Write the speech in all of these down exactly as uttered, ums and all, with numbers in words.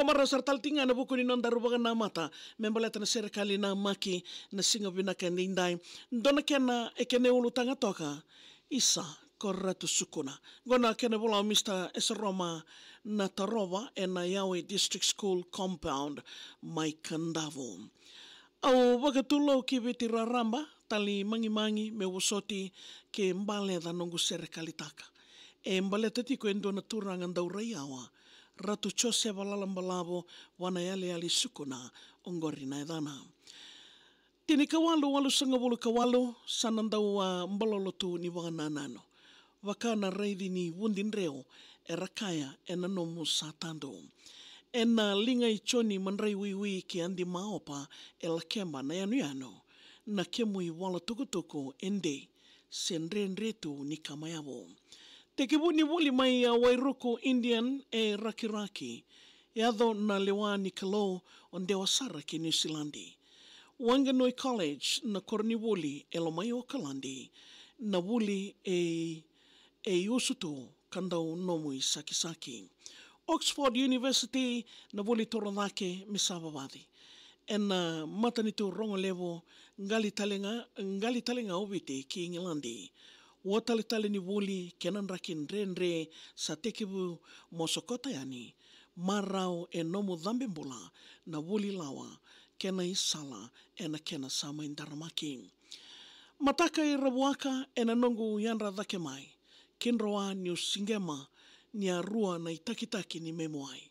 Marau sara tale tiko ga ena vuku ni nodaru vakanamata me baleta na serekali namaki na siga vinaka edaidai. Dua na kena e kena ulutaga toka, isa ko Ratu Sukuna. Qo na kena vola o Mr Esaroma Natarova ena Yawe District School Compound mai Kadavu. Au vakatulou ki Viti raraba, tali magimagi meu vosoti ke baleca noqu serekalitaka. E baleta tiko e dua na turaga dau rai yawa, Ratu Josefa Lalabalavu Vanayaleyale Sukuna, oqori na yacana. Tinikawalu walusagavulu ka walu sa na dau a balolo tu ni vakanananu. Vaka na raici ni vudi dreu era kaya ena nomu sa tadu. Ena liga i Joni Madraiwiwi ki Adi Maopa e Lakeba na yanuyanu, na kemu ivola tukutuku e dei se dredre tu ni kama yavu. Tekivu ni vuli mai a Wairuku Indian e Rakiraki, yaco na lewa ni Kalou o dewa sara ki Niusiladi. Wanganui College na koronivuli e Lomai Okaladi, na vuli e, e usu tu ka dau nomu isakisaki. Oxford University na vuli toro cake me sa vavaci. Ena matanitu rogo levu, qali tale ga, qali tale ga o Viti ki Igiladi. Ua taletale ni vuli kei na draki dredre sa tekivu mo sokota yani. Marau e nomu cabe bula na vuli lawa kei na isala ena kena sa mai daramaki. Mataka i Ravuaka ena noqu yadra cake mai. Kidroa niu siqema ni a rua na itakitaki ni memu wai.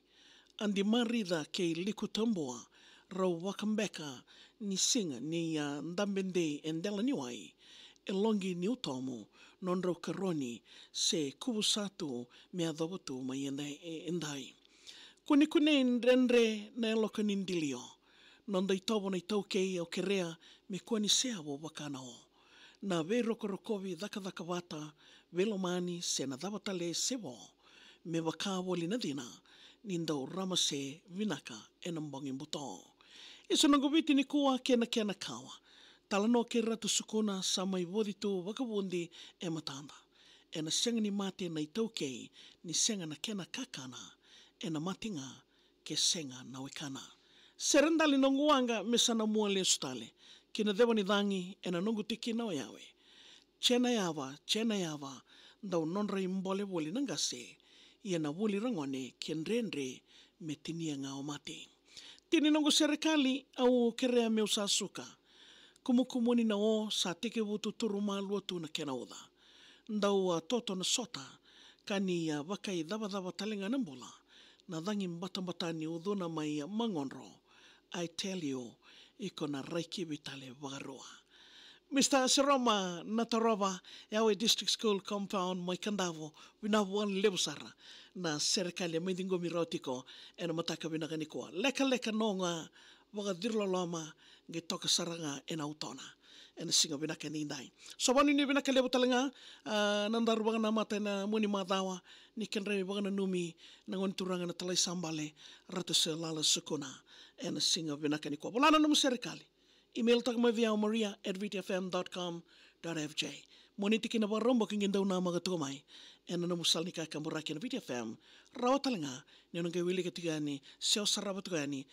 Adi Marica kei Liku Tabua, rau vakabeka ni siga ni a dabe dei e dela ni wai. E loqi ni utomu nodrau karoni se kuvusa tu me yacova tu mai edai, e, edai. Kunikunei dredre na yaloka ni dilio. Noda itovo na itaukei au kerea me kua ni seavu vaka na o. Na veirokorokovi cakacaka vata, veilomani se na cava tale se vo. Me vaka voli na cina ni dau ramase vinaka ena bogi buto. Isa noqu Viti nikua kei na kena kawa. Talanoa kei Ratu Sukuna sa mai voci tu vakavudi e matada. Ena sega ni mate na itaukei ni sega na kena kakana. Ena mate ga ke sega na wekana. Sere dali noqu waqa me sa na mua lesu tale ki na ceva ni cagi ena noqu tikina o Yawe. Jena yava, jena yava, dau nodra ibole voli na qase. Ia na vuli ragone ke dredre me tinia ga o mate. Tini noqu serekali au kerea meu sa suka. Kumukumuni na o sa tekivu tuturu malua tu na kena uca. Dau a toto na sota, ka ni a vakaicavacava tale ga na bula, na cagi batabata ni ucuna mai a magodro. I tell you, iko na raikivi tale vakarua. Mr Seroma Natarova, Yawe District School Compound mai Kadavu, vinaka vakalevu sara na serekali e mai ciqomi rawa tiko ena mataka vinaka nikua. Lekaleka noqu vakacirololoma qai toka sara ga ena utona ena siga vinaka edaidai. So vakanuinui vinaka levu tale ga, a, na daru vakanamata ena mua ni macawa ni kedra ivakananumi na gone turaga na talai sa bale, Ratu Selala Sukuna, ena siga vinaka nikua. Vola na nomu serekali. Email taka mai vei au, maria at vtfm dot com dot fj. Mo ni tikina vakarau bau qai dau namaka tiko mai ena nomu sala ni kakaburaki ena VTFM. Rawa tale ga ni o na qai wilika tiko yani se o sarava tiko yani